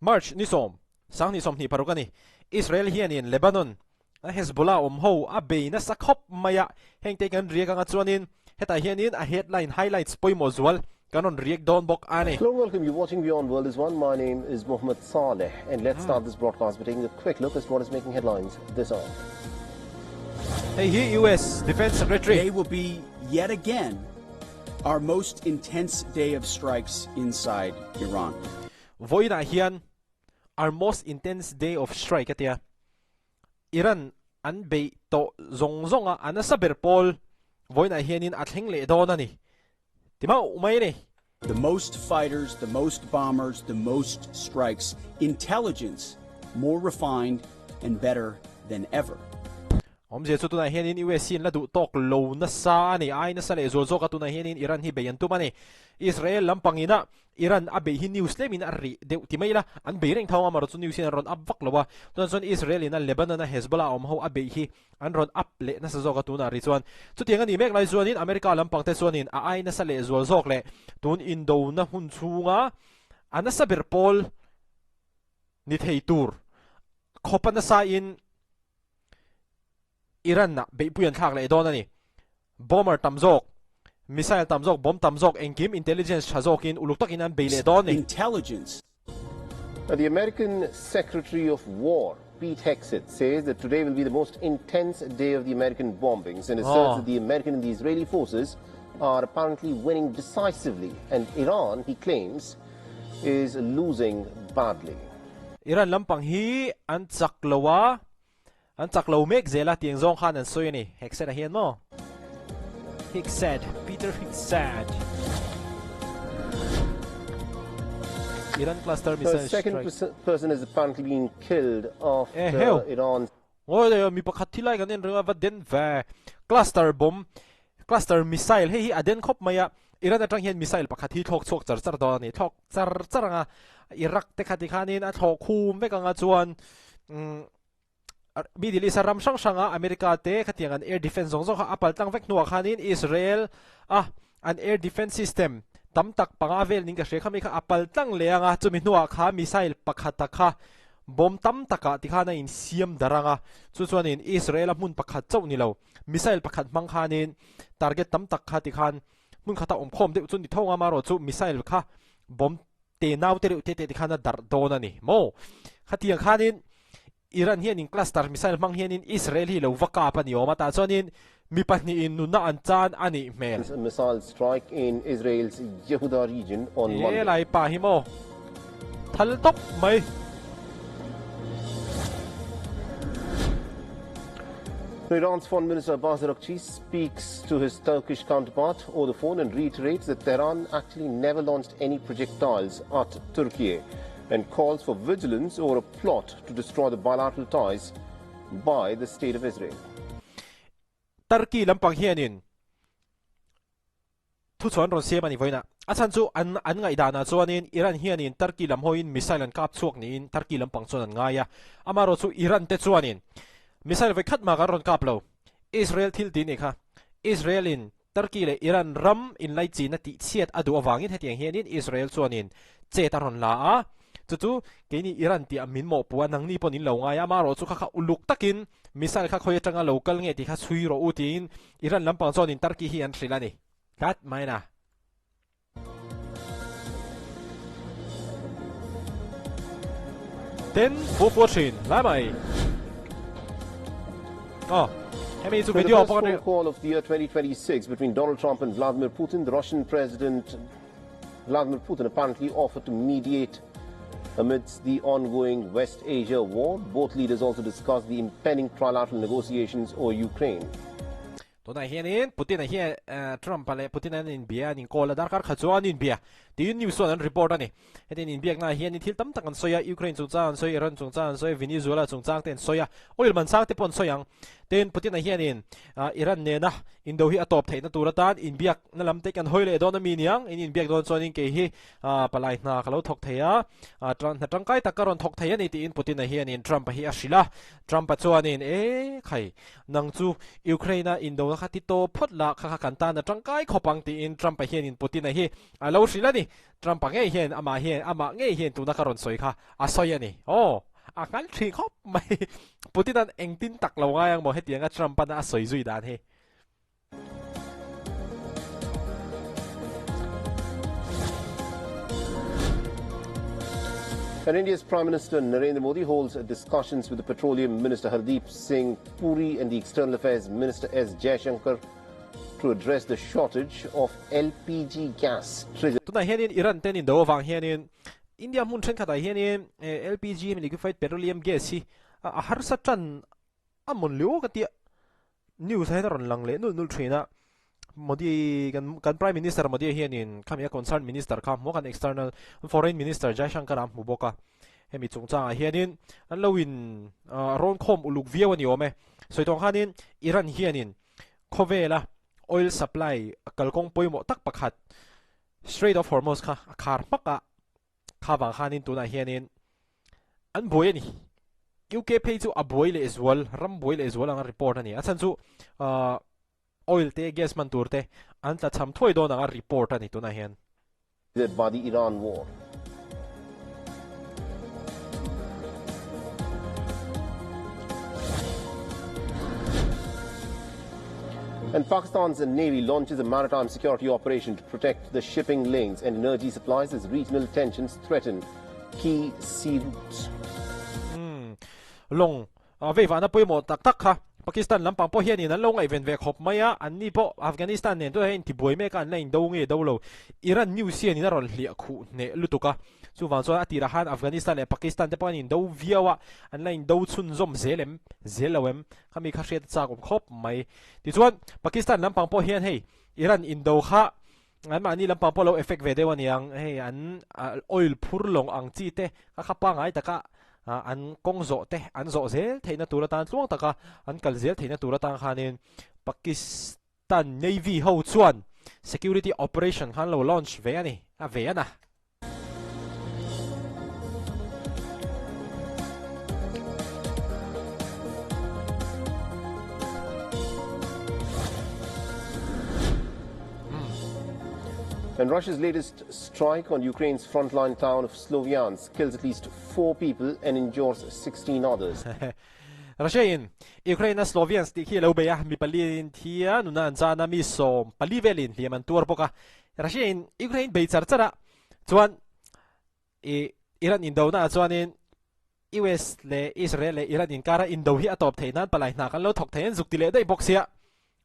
March ni sawm, 2026 a ni. Israel hianin Lebanon a Hezbollah awm ho a bei nasa khawp mai a, hengte kan riak anga chuanin hetah hianin a headline highlights pawimawh zual kan rawn riak dawn bawk a ni. Hello and welcome, you're watching Beyond World is One, my name is Mohammed Saleh and let's start this broadcast by taking a quick look at what is making headlines this hour. Hei hi US Defence Secretary. Today will be yet again our most intense day of strikes inside Iran. Vawiinah hian our most intense day of strike a tia. Iran an beih tawh zawng zawnga a nasa ber pawl vawiinah hianin a thleng leh dawn a ni ti mauh mai a ni. The most fighters, the most bombers, the most strikes, intelligence more refined and better than ever. Awmzia chu tunah hianin US hi an la duh tawk lo nasa a ni. Ai nasa leh zual zawka tunah hianin Iran hi bei an tum a ni. Israel lampang ina Iran a bei hi news tlemin a rih deuh ti mai ila, an bei reng tho ang amarawh chu news hian an rawn up vak lo a. Tunah chuan Israel ina Lebanon a Hezbollah awm ho a beih hi an rawn up leh nasa zawk a tunah rih chuan. Chutiang a nih mek lai chuanin America lampang te chuanin a ai nasa leh zual zawk leh tun indona hun chhunga a nasa ber pawl ni thei tur khawpa nasa in Iran ah beihpui an thlak leh dawn a ni. Bomber tam zawk, missile tam zawk, bomb tam zawk engkim intelligence tha zawkin uluk takin an bei leh dawn a ni. Intelligence. The American Secretary of War, Pete Hegseth, says that today will be the most intense day of the American bombings and asserts that the American and the Israeli forces are apparently winning decisively and Iran, he claims, is losing badly. Iran lampang hi an chak lo a, An chak lo mek zel a tiang zawng khan an sawi a ni. Hegseth a hian maw? Hegseth, Peter Hegseth. Iran cluster missile The second strike. person has apparently been killed after Eh heu. Iran Ngawi daih a, mi pakhat thi lai kan en reng a, va den ve. Cluster bomb, cluster missile hei hi a den khawp mai a, Iran atang hian missile pakhat hi thlawk chhuak char char dawn a ni. Thlawk char char anga Iraq te kha tikhanin a thlawh khum vek anga chuan umm Middle East a ram hrang hranga America te khatiang an air defense zawng zawng kha a pal tlang vek hnuah khanin Israel a an air defense system tam tak panga vel ning ka hria kha mi kha a pal tlang leh anga chumi hnuah kha missile pakhata kha bomb tam takah tikhan a insiam darh anga chu chuanin Israel a hmun pakhat chauh ni lo missile pakhat hmang khanin target tam tak kha tikhan hmun khata awm khawm deuh chu ni tho anga amaherawh chu missile kha bomb te nau te reuh te te tikhan a darh dawn a ni maw? Khatiang khanin Iran hianin cluster missile hmang hianin Israel hi lo va kap a ni awm a, tah chuanin mi pahnihin nunna an chan a nih hmel. Missile strike in Israel's Yehuda region on He Monday. lai pa hi maw thal tawp mai. Iran's Foreign Minister Abbas Araghchi speaks to his Turkish counterpart over the phone and reiterates that Tehran actually never launched any projectiles at Turkey and calls for vigilance over a plot to destroy the bilateral ties by the State of Israel. Turkey lampang hianin Thu chuan rawn siam a ni vawiinah. A chhan chu an an ngaihdanah chuanin Iran hianin Turkey lam hawiin missile an kap chhuak niin Turkey lampang chuan an ngai a. Amaherawh chu Iran te chuanin missile vawi khat mah kan rawn kap lo. Israel thil tih ni kha. Israel in Turkey leh Iran ram inlaichina tihchhiat a duh avangin hetiang hianin Israel chuanin chet a rawn la a. Chu chu keini Iran tih a min mawhpuh a, nangni pawh nin lo ngai a, amaherawh chu kha kha uluk takin missile kha khawi atanga lo kal nge tih kha chhui rawh u tiin Iran lampang chuanin Turkey hi an hrilh a ni tlat mai na. Ten fu fu thin lai mai. Oh, hemi chu So the video first pawh phone call of the year 2026 between Donald Trump and Vladimir Putin, the Russian president Vladimir Putin apparently offered to mediate amidst the ongoing West Asia war. Both leaders also discussed the impending trilateral negotiations over Ukraine. Tunah hianin Putin-a hian Trump-a leh Putin-a an inbia, an inkawl a, darkar khat chuan an inbia tiin news chuan an report a ni. Hetiang inbiaknaah hianin thil tam tak an sawi a, Ukraine chungchang an sawi, Iran chungchang an sawi, Venezuela chungchang te an sawi a, oil man sang te pawh an sawi ang. Tin, Putin-a hianin Iran nena indo hi a tawp theihna tur atan inbiakna lam te kan hawi leh dawn a mi niang, in inbiak dawn chuanin kei hi palai hna ka lo thawk thei a, hna tangkai tak ka rawn thawk thei a ni tiin Putin-a hianin Trump-a hi a hrilh a. Trump-a chuanin, E khai, nang chu Ukraine-a indona kha ti tawp phawt la, kha kha kan tan a tangkai khawp ang tiin Trump-a hianin Putin-a hi a lo hrilh a ni. ni. Trump-a ngei hian amah hian amah ngei hian tuna ka rawn sawi kha a sawi a ni. Aw, a ngal thin khawp mai. Putin-a'n engtin tak lo ngai ang maw hetianga Trump-a'n a sawi zui dan hi. And India's Prime Minister Narendra Modi holds discussions with the Petroleum Minister Hardeep Singh Puri and the External Affairs Minister S. Jaishankar to address the shortage of LPG gas triggered. Tunah hianin Iran ten indo avang hianin India hmun thenkhatah hianin LPG liquefied petroleum gas hi a harsa tan a mawn lio ka tia news ah hian a rawn lang leh nulh nulh thin a, Modi kan kan Prime Minister Modi hianin khami a concern minister kha hmuh a kan external foreign minister Jaishankar a hmu bawk a, hemi chungchangah hianin an lo in rawn khawm uluk viau a ni awm e. Sawi tawng khanin Iran hianin khawvela oil supply kalkawng pawimawh tak pakhat Strait of Hormuz kha a khar hmak a, Kha vang khanin tunah hianin an buai a ni. UK phei chu a buai leh zual, ram buai leh zual anga report a ni. A chhan chu oil te, gas hman tur te an tla cham thuai dawn anga report a ni tunah hian. By the Iran war. And Pakistan's Navy launches a maritime security operation to protect the shipping lanes and energy supplies as regional tensions threaten key sea routes. Hmm. Long vei vana pawimawh tak tak kha Pakistan lampang pawh hianin an lo ngaihven ve khawp mai a, anni pawh Afghanistan nen chuan hei intibuai mek a, an la indo nge do lo. Iran news hianin a rawn hliah khuh hneh lutuk a, Chuvang chuan a tirah khan Afghanistan leh Pakistan te pawh an indo viau a, an la indo chhunzawm zel em, zel lo em, khami kha hriat a chak awm khawp mai. Tichuan, Pakistan lampang pawh hian hei Iran indo kha anmahni lampang pawh lo effect ve deuh a niang, hei an oil phur lawng ang chi te kha kha pangngai taka an kawng zawh te an zawh zel theihna tur atan tluang taka an kal zel theihna tur atan khanin Pakistan Navy ho chuan security operation khan lo launch ve a ni, a ve a na. And Russia's latest strike on Ukraine's frontline town of Sloviansk kills at least four people and injures 16 others. Russia-in Ukraine-a Sloviansk tih khi a lo bei a, mi paliin thi a, nuna an chan a, mi 14 velin hliam an tuar bawk a. Russia-in Ukraine bei char char a, chuan i Iran indona ah chuanin US leh Israel leh Iran inkara indo hi a tawp theih nan palai hna kan lo thawk thei an zuk ti leh daih bawk sia.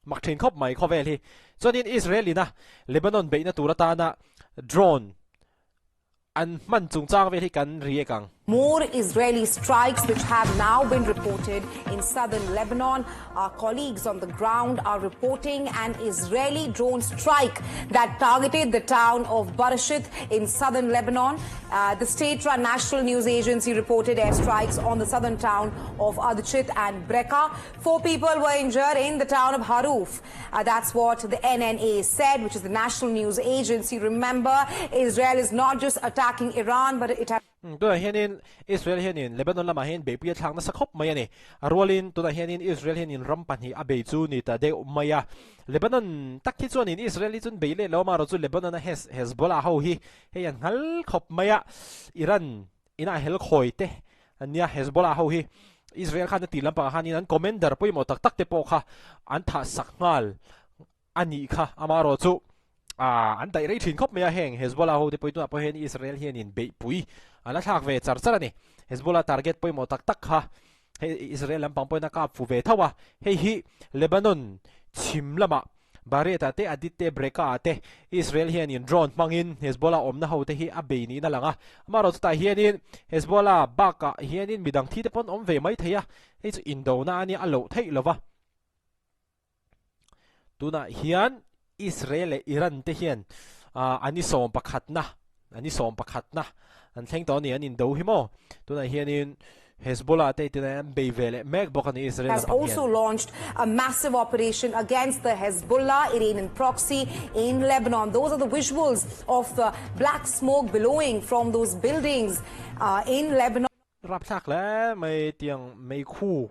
Mak thin khawp mai khawvel hi. Chuanin Israel-in a Lebanon beihna tur atana drone An hman chungchang vel hi kan riak ang. More Israeli strikes which have now been reported in southern Lebanon. Our colleagues on the ground are reporting an Israeli drone strike that targeted the town of Barashit in southern Lebanon. Uh, the state-run National News Agency reported airstrikes on the southern town of Adchit and Breka. Four people were injured in the town of Haruf. Uh, that's what the NNA said, which is the National News Agency. Remember, Israel is not just attacking Iran, but it has Tunah hianin Israel hianin Lebanon lamah hian beihpui a thlak nasa khawp mai a ni. A rualin tunah hianin Israel hianin ram pahnih a bei chu ni ta deuh mai a. Lebanon tak hi chuanin Israel hi chuan bei leh lo amaherawh chu Lebanon a Hezbollah ho hi hei an nghal khawp mai a. Iran inah hel khawi te an nia Hezbollah ho hi Israel khan a tih lampangah khanin an commander pawimawh tak tak te pawh kha an thah sak nghal a nih kha amaherawh chu ah an daih rei thin khawp mai a heng Hezbollah ho te pawh tunah pawh hian Israel hianin beihpui a la thlak ve char char a ni Hezbollah target pawimawh tak tak kha hei Israel lampang pawhin a kap fu ve tho a hei hi Lebanon chhim lamah Barret-a te, Adit te, Breka-a te, Israel hianin drone hmangin Hezbollah awmna hote hi a bei niin a lang a. Amaherawh chutah hianin Hezbollah bakah hianin midang thi te pawn awm ve mai thei a, hei chu indona a nia a loh theih lo va. Tunah hian Israel leh Iran te hian an i sawm pakhatna, an i sawm pakhatna an thleng tawh a ni, an indo hi maw. Tunah hianin Hezbollah te tina an bei ve leh mek bawk a ni Israel has lampang also hian. launched a massive operation against the Hezbollah Iranian proxy in Lebanon. Those are the visuals of the black smoke billowing from those buildings uh, in Lebanon. Rapthlak hle mai tiang meikhu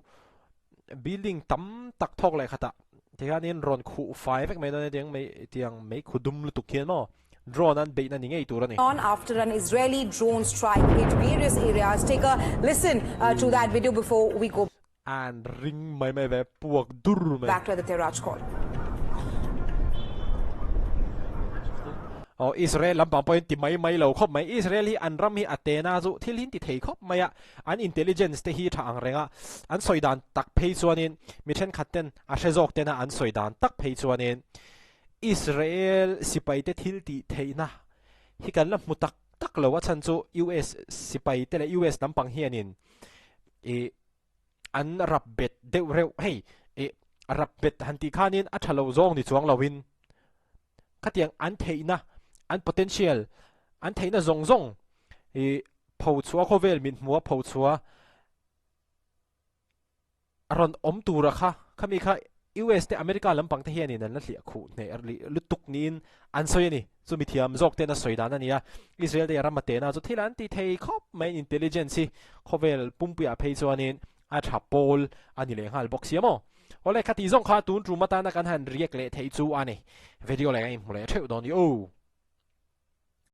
building tam tak thawk leh khatah tikhanin rawn khuh fai vek mai dawn a tiang mei tiang meikhu dum lutuk hian maw. Drone an beihna ni ngei tur a ni. On after an Israeli drone strike hit various areas. Take a listen to that video before we go An ring mai mai ve puak dur mai. back to Aditya Raj Kaul. Aw Israel lampang pawhin ti mai mai lo khawp mai. Israel hi an ram hi a tena chu thil hin ti thei khawp mai a. An intelligence te hi tha ang reng a. An sawi dan tak phei chuanin mi thenkhat ten a hre zawk tena an sawi dan tak phei chuanin Israel sipaite thil tih theihna hi kan la hmu tak tak lo a chhan chu US sipaite leh US lampang hianin ih an rap bet deuh reuh hei ih rap bet han tih khanin a tha lo zawng ni chuang loin khatiang an theihna an potential an theihna zawng zawng ih pho chhuah khawvel mit hmuha pho chhuah A rawn awm tura kha, khami kha US te America lampang te hianin an la hliah khuh hneh lutuk niin an sawi a ni. Chu mithiam zawk ten a sawi dan a ni a. Israel te ram a tehna chu thil an ti thei khawp mai intelligence hi khawvel pumpuiah phei chuanin a tha pawl a ni leh nghal bawk sia maw. Awle khati zawng kha tun tum atana kan han react leh theih chu a ni. Video leh a inhmu leh theuh dawn ni o.